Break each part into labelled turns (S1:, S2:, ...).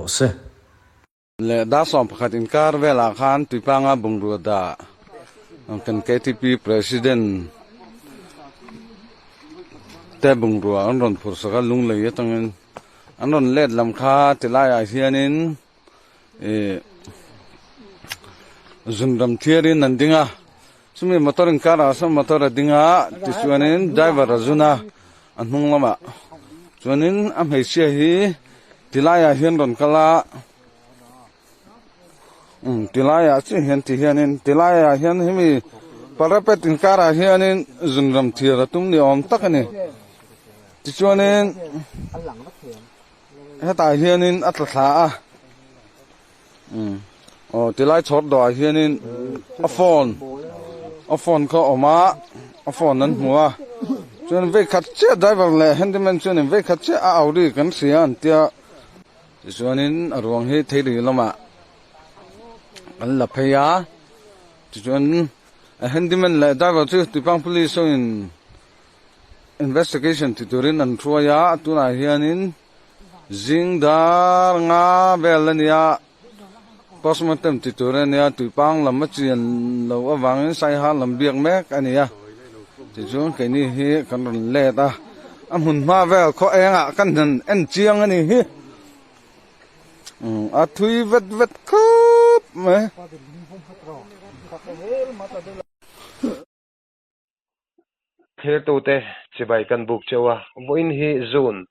S1: rawh se.
S2: Leh dar 11 inkar velah khan Tuipanga bungrua dah kan ktp President te bungrua an rawn phur sak a, lunglei atangin an rawn let lam kha tilaiah hianin ih zunram thiarin an ding a, chumi motor inkarah sawn motor a ding a tichuanin driver a zun a. A hnung lamah chuanin a hmeichhia hi tilaiah hian rawn kal a umm tilaiah chiah hian ti hianin tilaiah hian hemi parapet inkarah hianin zunram thiar a tum ni awm tak a ni tichuanin hetah hianin a tla thla a umm aw tilai chhawr dawhah hianin a phone a phone kha a awm a a phone an hmu a chuan vei khat chiah driver leh handyman chuanin vei khat chiah a au ri kan hria an tia tichuanin a ruang hi theiri lamah an la phei a tichuan a handyman leh driver chu Tuipang police ho in investigation ti turin an hruai a tunah hianin. Zing dar nga vel a nia, postmortem ti tur a nia, tuipang lam a chian loh avangin saiha lam biak mek a ni a, tichuan keini hi kan rawn let a, a hmun hma vel khaw engah kan han en chiang a ni hi, a thui vet vet khawp mai.
S3: Thirtute chibai kan buk cheu a, vawiin hi June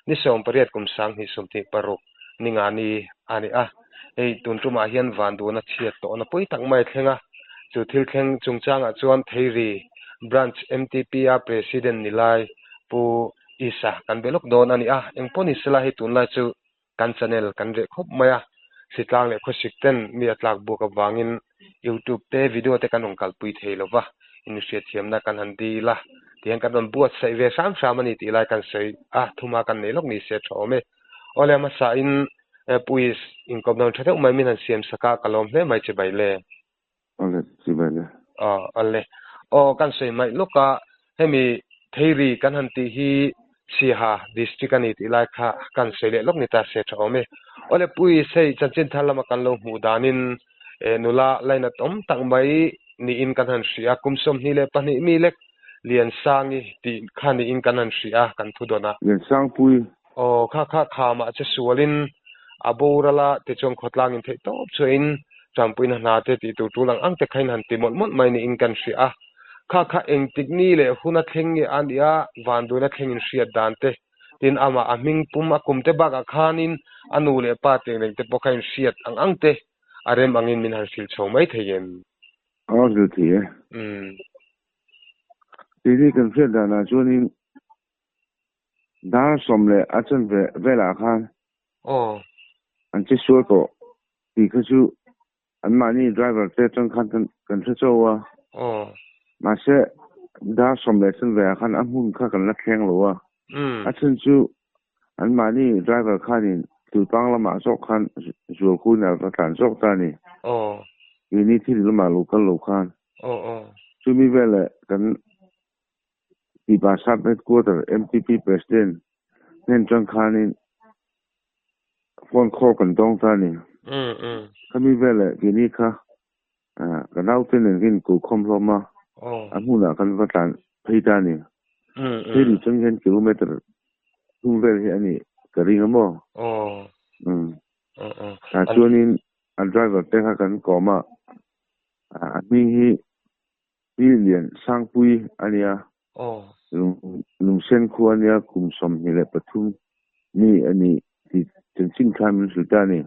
S3: ni 18 kum 2026 ni nga ni a ni a. Hei tun tumah hian vanduhna chhiat tawhna pui tak mai a thleng a, chu thil thleng chungchangah chuan Theiri Branch MTP a President ni lai Pu Isa kan be lawk dawn a ni a, engpawh ni sela hei tunlai chu Kan channel kan reh khawp mai a, hritlang leh khawsik ten mi a tlak buk avangin YouTube te video te kan rawn kalpui thei lo va, inhriatthiamna kan han dil a, tihian kan rawn buatsaih ve hram hram a ni tih lai kan sawi a, thuma kan nei lawk ni se tha awm e. Awle hmasa in Puis inkawp dan tha deuh mai min han siam sak a, ka lawm hle mai chibai le.
S4: Awle chibai le.
S3: Aw awle. Aw kan sawi mai lawk a, hemi Theiri kan han tih hi Siaha district a ni tih lai kha kan sawi leh lawk ni ta se tha awm e. Awle Puis hei chanchin thar lama kan lo hmuh danin nula lainat awm tak mai niin kan han hria a, kum 22 mi lek Liansangi tih kha niin kan han hria a kan thu dawn a.
S4: Liansangpui.
S3: Aw kha kha khamah che sualin a boral a tichuan khawtlangin theih tawp chuain Champuina hna te tih tur tul ang ang te khain han ti mawlh mawlh mai niin kan hria a. Kha kha engtik ni leh hun a thleng nge a nia vanduaina thlengin hriat dan te tin amah a hming pum a kum te bakah khanin a nu leh pa teng reng te pawh kha in hriat ang ang te a rem angin min han hrilh chho mai thei em?
S4: A hrilh thei e. Tih kan hriat danah chuanin Dar sawm leh a chanve velah khan an che sual tawh tih kha chu anmahni driver te atang khan kan hre chauh a. Mahse dar sawm leh chanve ah khan a hmun kha kan la thleng lo a. A chhan chu anmahni driver khanin Tulpang lamah zawk khan zualkuin a va tlan zawk ta a ni. Keini thil lamah lo kal lo khan. Chumi veleh kan Pipa Sub Headquarter MTP President hnen tang khanin phone call kan dawng ta a ni. Khami veleh keini kha ka naute nen kan inkulhkhawm hlawm a, a hmunah kan va tlan phei ta a ni. Phei luh chang hian kilometer thum vel hi a nih ka ring a maw? Tah chuanin a driver te kha kan kawm a, a hming hi Pi Lian Sangpui a nia, Lungsen khua a nia, kum 23 mi a ni tih chanchin khan min hrilh ta a ni.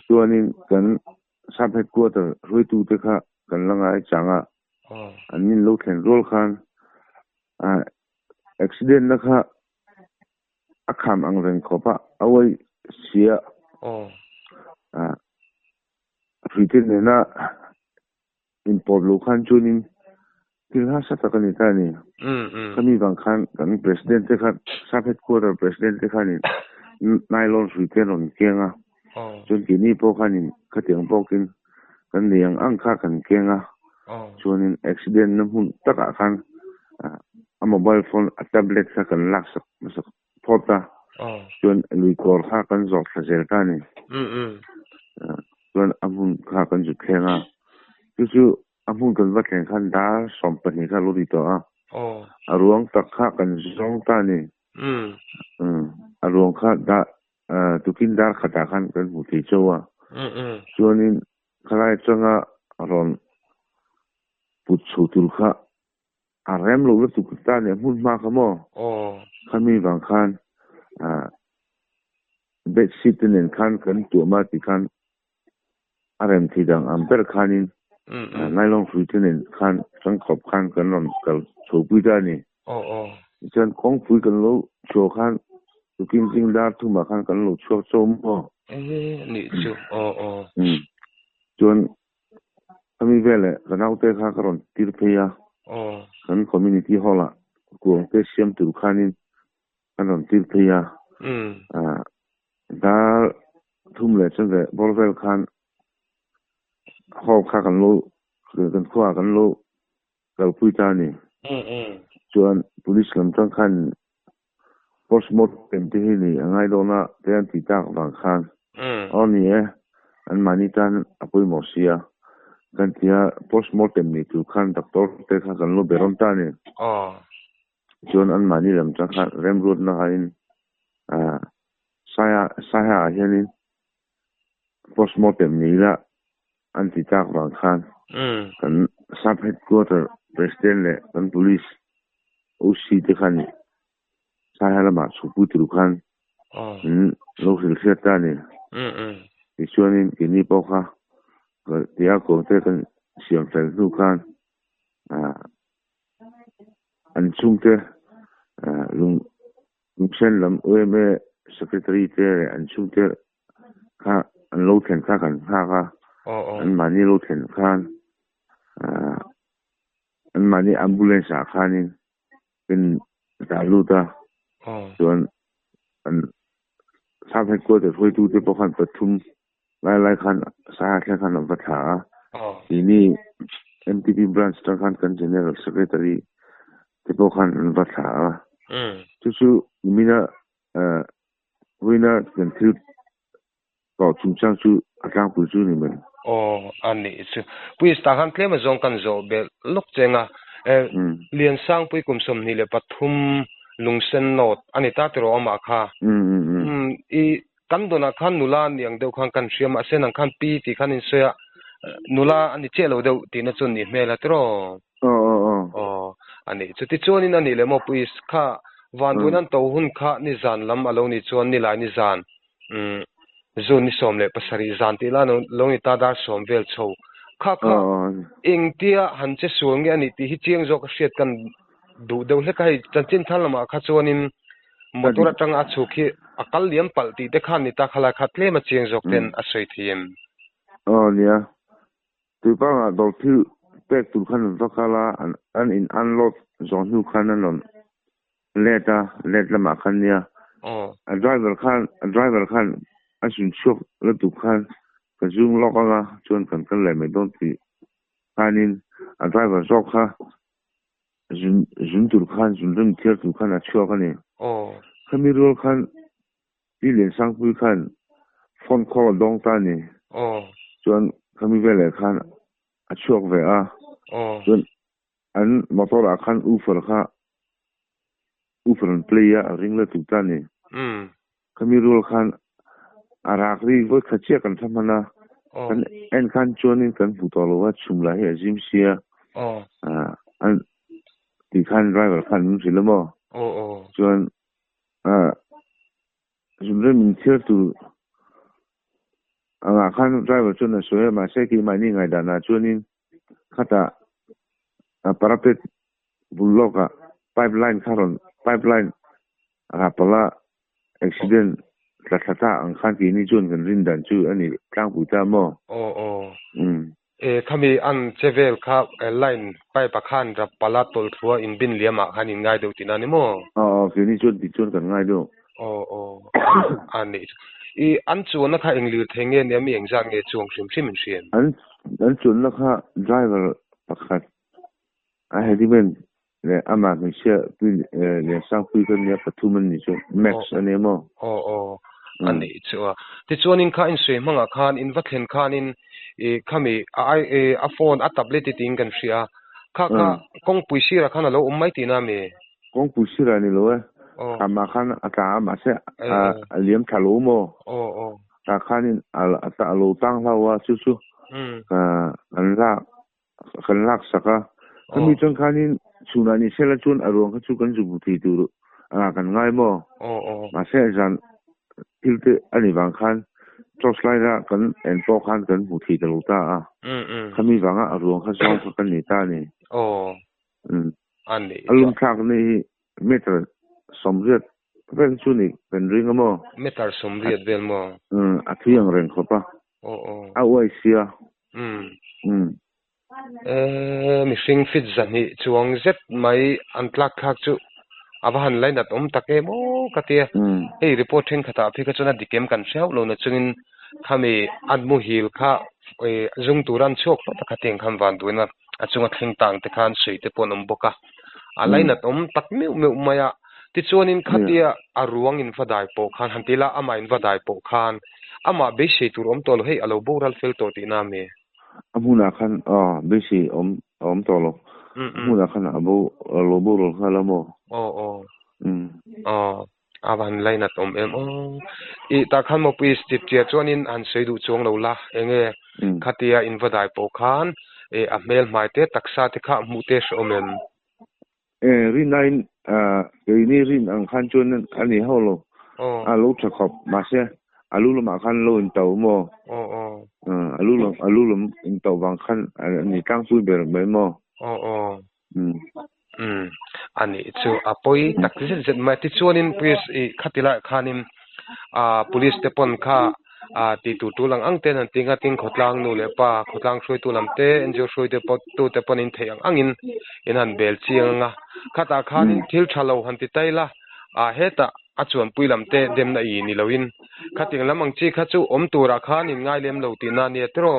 S4: Chuanin kan Sub Headquarter hruaitute kha kan la ngai chang a, an min lo thlen rual khan accident na kha a kham ang reng khawp a, a uai sia. Hruite nena Inpawp lo khan chuanin thil hmasa tak a ni ta a ni. Khami vang khan kan President te khan, Sub Headquarter President te khanin nylon hrui te an rawn keng a, chuan keini pawh khanin khatiang bawkin kan nei ang ang kha kan keng a, chuanin accident na hmun takah khan a mobile phone, a tablet kha kan laksak hmasak phawt a. Chuan lui kawr kha kan zawh thla zel ta a ni. Chuan a hmun kha kan zut thleng a. Chu chu a hmun kan va thleng khan dar 12 kha a lo ri tawh a. A ruang tak kha kan zawng ta a ni. A ruang kha dar tukin dar khatah khan kan hmu thei chauh a. Chuanin khalai atanga rawn put chho tur kha a rem lo lutuk ta a ni, a hmun hma kha maw? Khami vang khan bedsheet te nen khan kan tuam a tih khan a rem thei dang ang ber khanin nylon hrui te nen khan tangkawp khan kan rawn kal chho pui ta a ni. Tichuan kawngpui kan lo chhuah khan tukin zing dar thumah khan kan lo chhuak chauh maw? Chuan Khami veleh ka naute kha ka rawn tir phei a, kan community hall ah kuang te siam tur khanin kan rawn tir phei a, dar thum leh chuan ve bawr vel khan hall kha kan lo kan khua ah kan lo kalpui ta a ni. Chuan police lam tang khan postmortem te hi ni a ngai dawn a te an tih tak vang khan aw ni e anmahni tan a pawimawh si a kan ti a postmortem ni tur khan doctor te kha kan lo be rawn ta a ni. Chuan anmahni lam tang khan remruatna aiin Saia Saia ah hianin postmortem ni ila an ti tak vang khan kan sub headquarter president leh kan police OC te khan Saia lamah chhukpui tur khan min lo hrilh hriat ta a ni. Tichuanin keini pawh kha tia kawng te kan siam fel hnu khan an chhungte lung Lungsen lam UMA Secretary te leh an chhungte kha an lo thlen kha kan nghak a, anmahni lo thlen khan anmahni ambulance ah khanin kan dah lut a, chuan an sub headquarter hruaitute pawh khan pathum lai lai khan Saiha thleng khan an va thla a, keini MTP branch tang khan kan General Secretary te pawh khan an va thla a, chu chu nimina vawiina kan thil tawh chungchang chu a tlangpui chu ni mai.
S3: Aw a nih chu. Police tah khan tlem azawng kan zawh belh lawk cheng a, Liansangpui kum 23 lungsen note a ni ta tiraw amah kha. I Kan dawnah khan nula ni ang deuh khan kan hria mahse nang khan pi tih khan in sawi a, nula a ni chiah lo deuh tihna chu ni hmel a tiraw?
S4: Aw aw aw.
S3: Aw a nih chu. Tichuanin a nih leh maw Puis kha vanduain an to hun kha nizan lam a lo nih chuan nilai nizan umm June ni 17 zan tih la lo ni ta dar 10 vel chho kha kha engtia han che sual nge a nih tih hi chiang zawk a hriat kan duh deuh hlek a hei chanchin thar lamah kha chuanin motor atanga a chhuk hi a kal liam palh tih te khan ni ta khalai kha tlem a chiang zawk ten a sawi thei em?
S4: Aw nia, tuipangah dawr thil pek tur khan an va kal a, an in unload zawh hnu khan an rawn let a, let lamah khan nia a driver khan a driver khan a zun chhuak lutuk khan ka zung lawk anga chuan kan kal leh mai dawn tih khanin a driver zawk kha Zun zun tur khan zun rem thiar tur khan a chhuak a ni. Khami rual khan Pi Liansangpui khan phone call a dawng ta a ni. Chuan khami veleh khan a chhuak ve a. Chuan an motor ah khan woofer kha woofer an play a, a ring la tuk ta a ni. Khami rual khan a rak ri vawi khat chiah kan thla hman a, kan en khan chuanin kan hmu tawh lo a, chhum lah hi a zim sia, an tih khan driver khan min hrilh a maw? Chuan zumrem min chhiar tur angah khan driver chuan a sawi a, mahse keimahni ngaihdanah chuanin khatah parapet bul lawkah pipeline kha rawn pipeline Rapala accident tla thla ta ang khan keini chuan kan rin dan chu a ni tlangpui ta maw?
S3: Aw aw. Umm. E khami an che vel kha line pipe ah khan Rapala tawlh thua in bin liam ah khan in ngai deuh tihna ni maw?
S4: Aw aw keini chuan tih chuan kan ngai deuh.
S3: Aw aw a nih chu. I an chuanna kha eng lir thei nge nia mi engzat nge chuang hrim hrim in hriat?
S4: An an chuanna kha driver pakhat a handyman. Le ama hmeichhia pi Liansangpui ka nia pathum an nih chu Max a ni maw?
S3: Aw aw a nih chu a. Tichuanin kha insawi hmangah khan in va thlen khanin i khami a ai i a phone a tablet i tiin kan hria a, kha kha kawngpui sirah khan a lo awm mai tihna a mi?
S4: Kawngpui sirah ni lo e, khamah khan a tla a mahse a liam tha lo maw?
S3: Aw aw.
S4: Tah khanin a lo tang hlau a chu chu kan lak kan lak sak a, khami chuan khanin chhunah ni sela chuan a ruang kha chu kan zu bu thei tur ah kan ngai maw? Mahse zan thil te a nih vang khan torch light a kan en pawh khan kan hmu thei ta lo ta a, khami vanga a ruang kha zawng kha kan nei ta a ni. A lum thlak na hi meter 80 vel chu ni kan ring a maw?
S3: Meter 80 vel maw?
S4: A thui ang reng khawp a, a uai sia.
S3: Eee mihring fit 200 chuang zet mai an tlak thlak chu a va han lainat awm tak em aw ka tia. Hei report thenkhatah phei kha chuan a dik em kan hre hauh lo na chungin khami a muhil kha zung tura an chhuak hlawt a kha tiang khan van duaina a chunga thleng tang te khan sawi te pawh an awm bawk a. A lainat awm tak meuh meuh mai a. Tichuanin khatia a ruang in va dai pawh khan han ti ila amah in va dai pawh khan amah beisei tur awm tawh lo hei a lo boral fel tawh tihna a mi?
S4: A hmunah khan aw beisei awm a awm tawh lo. A hmunah khan a bo a lo boral nghal a maw?
S3: Aw aw. Aw a van lainat awm em aw. I tah khan maw police tip tia chuanin han sawi duh chuang lo la enge khatia in va dai pawh khan a hmel hmai te taksa te kha hmuh te hre awm em?
S4: E rinain keini rin ang khan chuan a ni hauh lo. A lo tha khawp mahse a lu lamah khan lo in to maw? A lu lam a lu lam in to vang khan a ni tlangpui ber mai maw?
S3: A nih chu a pawi tak zet zet mai. Tichuanin police i khati laiah khanin police te pawn kha tih tur tul ang ang ten an ti nghat in khawtlang nu leh pa khawtlang hruaitu lam te NGO hruaitu pawh tute pawn in theih ang ang in in han bel chiang ang a. Khatah khanin thil tha lo han ti tai la hetah a chuanpui lam te demna i ni loin khating lam ang chi kha chu awm turah khan in ngai lem lo tihna a nia tiraw?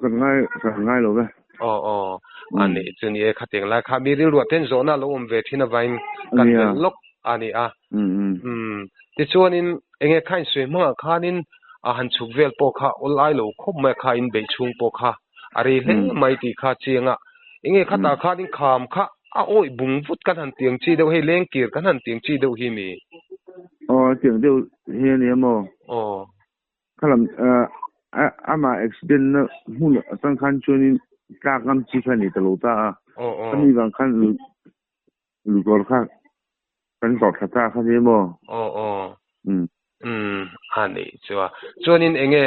S4: Kan ngai kan ngai lo ve.
S3: Aw aw a nih chu ni e khating lai kha mi rilruah ten zawhna a lo awm ve thin avangin kan belh lawk a ni a. Tichuanin enge kha insawi hmangah khanin a han chhuk vel pawh kha awl ai lo khawp mai a kha in beih chhung pawh kha a rei hle mai tih kha chiang a. Enge khatah khanin kham kha a awih bung vut kan han tiang chi deuh hei lengkir kan han tiang chi deuh hi mi?
S4: Aw tiang deuh hi a ni a maw?
S3: Aw.
S4: Khalam amah accident na hmun atang khan chuanin tlak ngam chi kha a ni ta lo ta a. Khami vang khan Lukawr kha kan zawh thla ta kha ni maw?
S3: Aw aw. Umm a nih chu a. Chuanin enge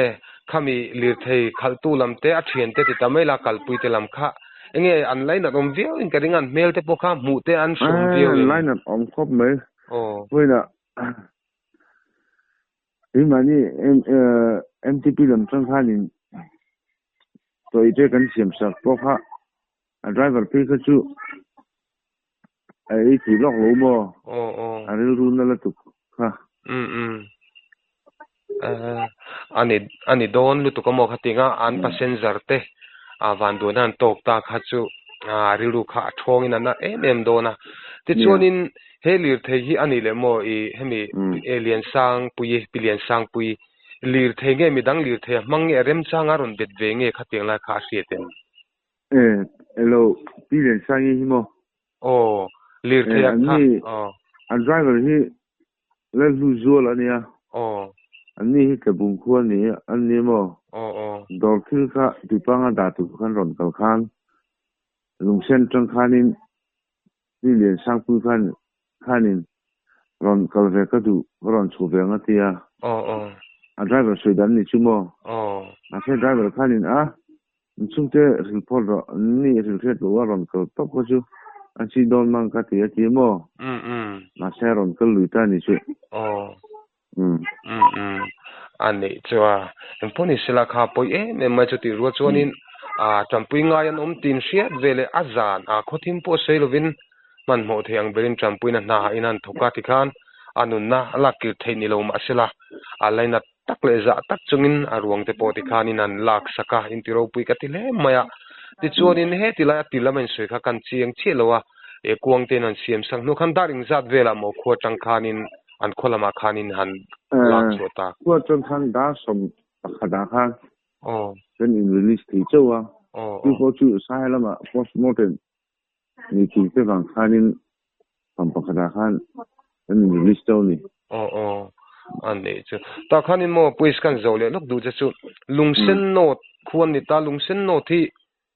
S3: khami lirthei khalhtu lam te a thian te ti ta mai la kalpui te lam kha enge an lainat awm viau in ka ring a an hmel te pawh kha hmuh te an hrawm viau
S4: in. An lainat awm khawp mai.
S3: Aw.
S4: Vawiinah Keimahni MTP lam chang khanin tawih te kan siam sak pawh kha a driver phei kha chu a ei thei lawk lo maw? A rilru na lutuk kha.
S3: A ni dawn lutuk a maw khatinga an passenger te vanduaina an tawk ta kha chu rilru kha a thawngin a na em em dawn a. Tichuanin He lirthei hi a nih leh maw i hemi Liansangpui, Pi Liansangpui lirthei nge midang lirthei a hmang nge a remchang a rawn bet ve nge khatiang lai kha a hriat em?
S4: E, elo, Pi Liansangi hi maw?
S3: Aw, lirthei a kha, aw.
S4: An driver hi Lalhluzual a nia.
S3: Aw.
S4: Anni hi Tlabung khua ni an ni maw?
S3: Aw, aw.
S4: Dawr thil kha Tuipanga dah tur khan rawn kal khan Lungsen tang khanin Ni Liansangpui khan khanin rawn kal ve ka duh, ka rawn chhuh ve ang a ti a.
S3: Aw aw.
S4: A driver sawi dan ni chu maw?
S3: Aw.
S4: Mahse driver khanin a, in chhungte ril phawt rawh, ni ril hriat loh a rawn kal tawp kha chu a chi dawn mang ka ti a ti maw?
S3: Um um.
S4: Mahse a rawn kal lui ta ni chu.
S3: Aw.
S4: Um.
S3: Um um. A neih chu a, engpawh ni sela kha pawi em em mai chu tih rual chuanin a tanpui ngai an awm tin hriat ve leh a zan a khawthim pawh sawi lovin hmanhmawh thei ang berin tanpuina hna in an thawk a tikhan a nunna a lak kir theih ni lo mah sela a lainat tak leh zah tak chungin a ruang te pawh tikhanin an lak sak a inti ropui ka ti hle mai a. Tichuanin heti lai a ti lam a insawi kha kan chiang chiah lo a. E kuang te in han siam sak hnu khan dar ing zat velah maw khua tang khanin an khaw lamah khanin han lak chhuah tak.
S4: Khua tang khan dar 11 ah khan kan in release thei chauh a, chu pawh chu Sai lamah postmortem ni thil te vang khanin 11 ah khan kan in release chauh a ni.
S3: Aw aw a nih chu. Tah khanin maw police khan zo leh lawk duh che chu Lungsen North khuan ni ta Lungsen North hi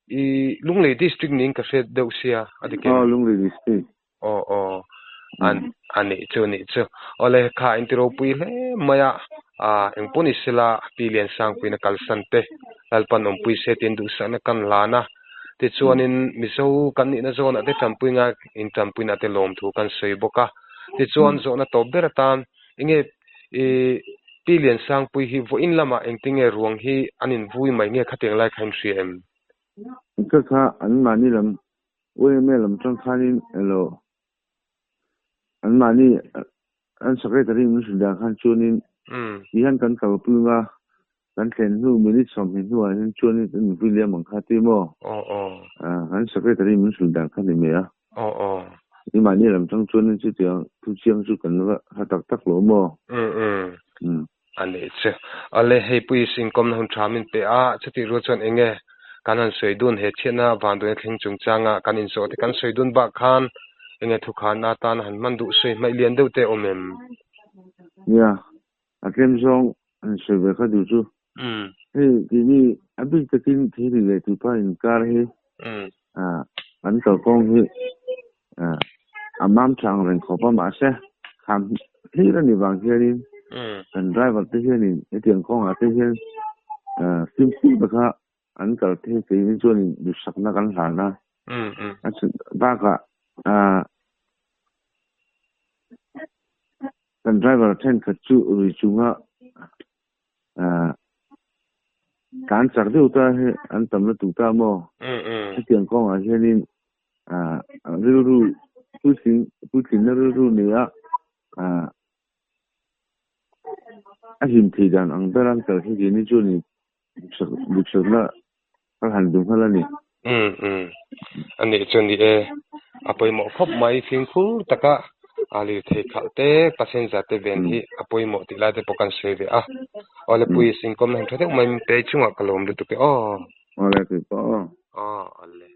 S3: I Lunglei district niin ka hre deuh sia a dik em?
S4: Aw Lunglei district.
S3: Aw aw an a nih chu nih chu. Awle kha inti ropui hle mai a, ah engpawh ni sela Pi Liansangpuiin a kalsan te Lalpan awmpui se tiin duhsakna kan hlan a. Tichuanin Mizo kan nihna zawnah te tanpui ngai in tanpuina te lawmthu kan sawi bawk a. Tichuan zawhna tawp ber atan enge I Pi Liansangpui hi vawiin lamah engtinge ruang hi an invui mai nge khatiang lai kha in hria em?
S4: Ka kha anmahni lam YMA lam tang khanin elo anmahni an secretary min hrilh dan khan chuanin ti hian kan kalpui nga kan thlen hnu minute 20 hnuah hian chuanin kan invui liam ang kha ti maw? Kan secretary min hrilh dan kha ni mai a.
S3: Aw aw.
S4: I mahni lam chang chuanin chutiang thu chiang chu kan va ha tak tak lo maw?
S3: Um um. A nih chu. Ale hei pui singkawmna hun tha min pe a, chutih rual chuan eng nge kan han sawi dun he chhiatna vanduaina thleng chungchanga kan inzawh te kan sawi dun bak khan eng nge thukhanna atan han hman duh sawi hmaih lian deuh te awm em?
S4: Nia, a tlem zawng han sawi ve kha duh chu. Hei timi a bik takin thilri leh tipa inkar hi an kalkawng hi a mam tha ang reng khawp a mahse kham hlir a nih vang hianin kan driver te hianin hetiang kawngah te hian fimkhur taka an kal thei keini chuanin duhsakna kan hlan a. A bakah kan driver thenkhat chu rui chunga Tlan chak deuh ta hi an tam lutuk ta maw? Hetiang kawngah hianin rilru puitling puitlinna rilru nia a him thei dan ang ber an kal hi keini chuanin duhsakna ka han duh nghal a ni.
S3: Umm umm a nih chu ni e, a pawimawh khawp mai fimkhur taka a lirthei khalh te passenger te ven hi a pawimawh tih lai te pawh kan sawi ve a, awle pui singkawmna han tha deuh mai min pe chungah ka lawm lutuk e aw.
S4: Awle tih pawh aw.
S3: Aw awle.